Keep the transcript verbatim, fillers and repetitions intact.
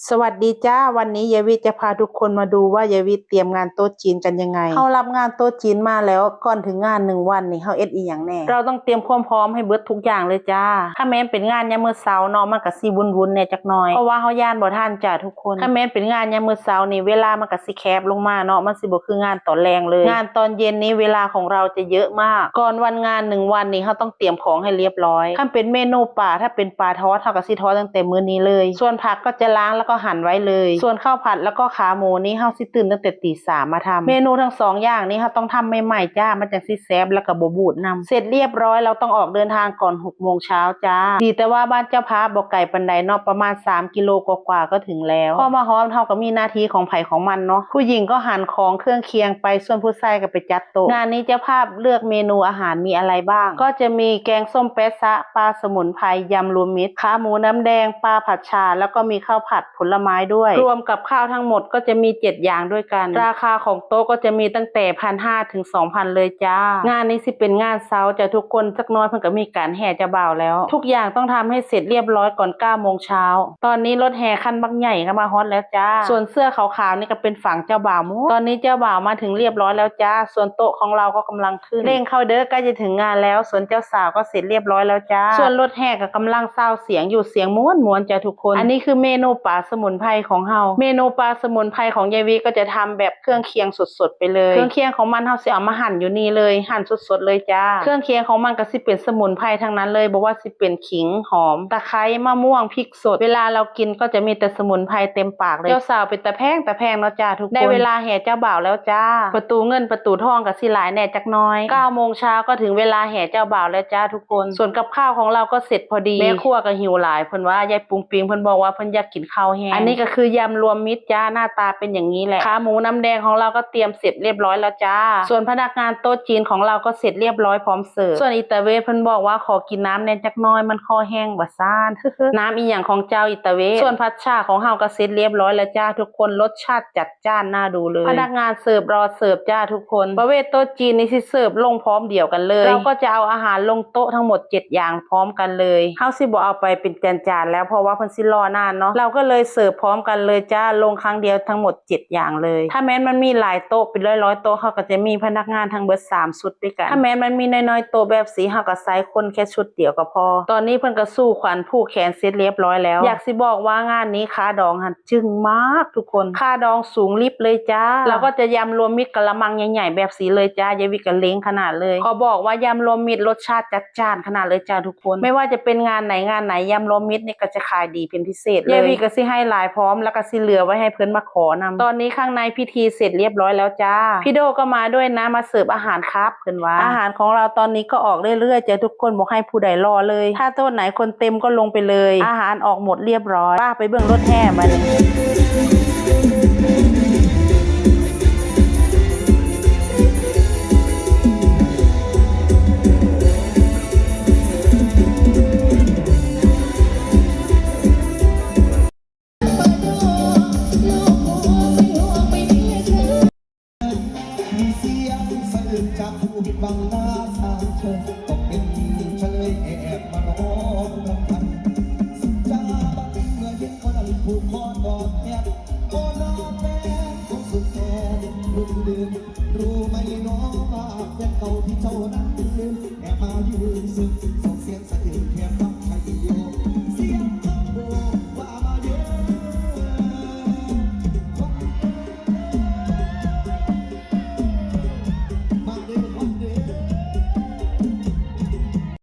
สวัสดีจ้า วันนี้ยายวิจะพาทุกคนมาดูว่ายายวิเตรียมงานโต๊ะจีนกันยังไง เฮารับงานโต๊ะจีนมาแล้ว ก่อนถึงงานหนึ่งวันนี่เฮาเฮ็ดอีหยังแหน่ เราต้องเตรียมความพร้อมให้เบิดทุกอย่างเลยจ้า คันแม่นเป็นงานยามมื้อเช้าเนาะ มันก็สิวุ่นๆแหน่จักหน่อย เพราะว่าเฮาย้านบ่ทันจ้าทุกคน คันแม่นเป็นงานยามมื้อเช้านี่ เวลามันก็สิแคบลงมาเนาะ มันสิบ่คืองานตอนแลงเลย งานตอนเย็นนี้เวลาของเราจะเยอะมาก ก่อนวันงานหนึ่งวันนี่เฮาต้องเตรียมของให้เรียบร้อย คันเป็นเมนูปลา ถ้าเป็นปลาทอด เฮาก็สิทอดตั้งแต่มื้อนี้เลย ส่วนผักก็จะล้างแล้วก็หั่นไว้เลย ส่วนข้าวผัดแล้วก็ขาหมูนี่เฮาสิตื่นตั้งแต่ตีสามมาทำ เมนูทั้งสองอย่างนี้เฮาต้องทำใหม่ๆจ้า มันจั่งสิแซ่บแล้วก็บ่บูดนำ เสร็จเรียบร้อย เราต้องออกเดินทางก่อนหกโมงเช้าจ้า ดีแต่ว่าบ้านเจ้าภาพบ่ไกลปานใดเนาะ ประมาณสามกิโลกว่าๆก็ถึงแล้ว พอมาฮอดเฮาก็มีหน้าที่ของไผของมันเนาะ ผู้หญิงก็หั่นของเครื่องเคียงไป ส่วนผู้ชายก็ไปจัดโต๊ะ งานนี้เจ้าภาพเลือกเมนูอาหารมีอะไรบ้าง ก็จะมีแกงส้มแป๊ะซะ ปลาสมุนไพร ยำรวมมิตร ขาหมูน้ำแดง ปลาผัดฉ่า แล้วก็มีข้าวผัดผลไม้ด้วย รวมกับข้าวทั้งหมดก็จะมีเจ็ดอย่างด้วยกัน ราคาของโต๊ะก็จะมีตั้งแต่พันห้าถึงสองพันเลยจ้า งานนี้สิเป็นงานเช้าจ้ะทุกคน จักหน่อยเพิ่นก็มีการแห่เจ้าบ่าวแล้ว ทุกอย่างต้องทำให้เสร็จเรียบร้อยก่อนเก้าโมงเช้า ตอนนี้รถแห่คันบักใหญ่ก็มาฮอดแล้วจ้า ส่วนเสื้อขาวๆนี่ก็เป็นฝั่งเจ้าบ่าวหมด ตอนนี้เจ้าบ่าวมาถึงเรียบร้อยแล้วจ้า ส่วนโต๊ะของเราก็กำลังขึ้น เร่งเข้าเด้อ ใกล้จะถึงงานแล้ว ส่วนเจ้าสาวก็เสร็จเรียบร้อยแล้วจ้า ส่วนรถแห่ก็กำลังซาวเสียงอยู่ เสียงม่วนๆจ้าทุกคน อันนี้คือเมนูปลาสมุนไพรของเฮา เมนูปลาสมุนไพรของยายวิก็จะทำแบบเครื่องเคียงสดๆไปเลย เครื่องเคียงของมันเฮาสิเอามาหั่นอยู่นี่เลย หั่นสดๆเลยจ้า เครื่องเคียงของมันก็สิเป็นสมุนไพรทั้งนั้นเลย บ่ว่าสิเป็นขิง หอม ตะไคร้ มะม่วง พริกสด เวลาเรากินก็จะมีแต่สมุนไพรเต็มปากเลย เจ้าสาวเป็นตาแพงตาแพงเนาะจ้าทุกคน ได้เวลาแห่เจ้าบ่าวแล้วจ้า ประตูเงินประตูทองก็สิหลายแหน่จักหน่อย เก้าโมงเช้าก็ถึงเวลาแห่เจ้าบ่าวแล้วจ้าทุกคน ส่วนกับข้าวของเราก็เสร็จพอดี แม่ครัวก็หิวหลาย เพิ่นว่ายายปุงปิงเพิ่นบอกว่าเพิ่นอยากกินข้าวแห้ง อันนี้ก็คือยำรวมมิตรจ้า หน้าตาเป็นอย่างนี้แหละ ขาหมูน้ำแดงของเราก็เตรียมเสร็จเรียบร้อยแล้วจ้า ส่วนพนักงานโต๊ะจีนของเราก็เสร็จเรียบร้อยพร้อมเสิร์ฟ ส่วนอีตาเวทเพิ่นบอกว่าขอกินน้ำแหน่จักหน่อย มันคอแห้งว่าซ่าน น้ำอีหยังของเจ้าอีตาเวท ส่วนผัดฉ่าของเฮาก็เสร็จเรียบร้อยแล้วจ้าทุกคน รสชาติจัดจ้านน่าดูเลย พนักงานเสิร์ฟรอเสิร์ฟจ้าทุกคน ประเภทโต๊ะจีนนี่สิเสิร์ฟลงพร้อมเดียวกันเลย เราก็จะเอาอาหารลงโต๊ะทั้งหมดเจ็ดอย่างพร้อมกันเลย เฮาสิบ่เอาไปเป็นจานๆแล้ว เพราะว่าเพิ่นสิรอนานเนาะ เราก็เลยเสิร์ฟพร้อมกันเลยจ้า ลงครั้งเดียวทั้งหมดเจ็ดอย่างเลย ถ้าแม่นมันมีหลายโต๊ะเป็นร้อยๆโต๊ะ เฮาก็จะมีพนักงานทั้งเบิดสามชุดด้วยกัน ถ้าแม่นมันมีน้อยๆโต๊ะแบบสี เฮาก็ใช้คนแค่ชุดเดียวก็พอ ตอนนี้เพิ่นก็สู่ขวัญผูกแขนเสร็จเรียบร้อยแล้ว อยากสิบอกว่างานนี้ค่าดองหั่นจึ้งมากทุกคน ค่าดองสูงลิบเลยจ้า เราก็จะยำรวมมิตรกะละมังใหญ่ๆแบบสีเลยจ้า ยายวิก็เล็งขนาดเลย ขอบอกว่ายำรวมมิตรรสชาติจัดจ้านขนาดเลยจ้าทุกคน ไม่ว่าจะเป็นงานไหนงานไหน ยำรวมมิตรนี่ก็จะขายดีเป็นพิเศษเลย ยายวิก็สิให้หลายพร้อม แล้วก็สิเหลือไว้ให้เพิ่นมาขอนำ ตอนนี้ข้างในพิธีเสร็จเรียบร้อยแล้วจ้า พี่โดก็มาด้วยนะ มาเสิร์ฟอาหารครับ เพิ่นว่า อาหารของเราตอนนี้ก็ออกเรื่อยๆจ้าทุกคน บ่ให้ผู้ใดรอเลย ถ้าโต๊ะไหนคนเต็มก็ลงไปเลย อาหารออกหมดเรียบร้อย ป้าไปเบิ่งรถแห่มาเลย มีเสียงสะอื้นจากผู้ผิดหวังหน้าสางเธอ ตกเป็นเฉลยแอบมาร้องรำพัน สุดจาบัดเมื่อเห็นคนนั้นผูกคอตอบแทน โอ้น้องแฟนของสุดแสนรุ่งเรือง รู้ไหมน้องว่าแฟนเก่าที่เจ้านั้นลืม แอบมายืนซึ่งส่งเสียงสะอื้น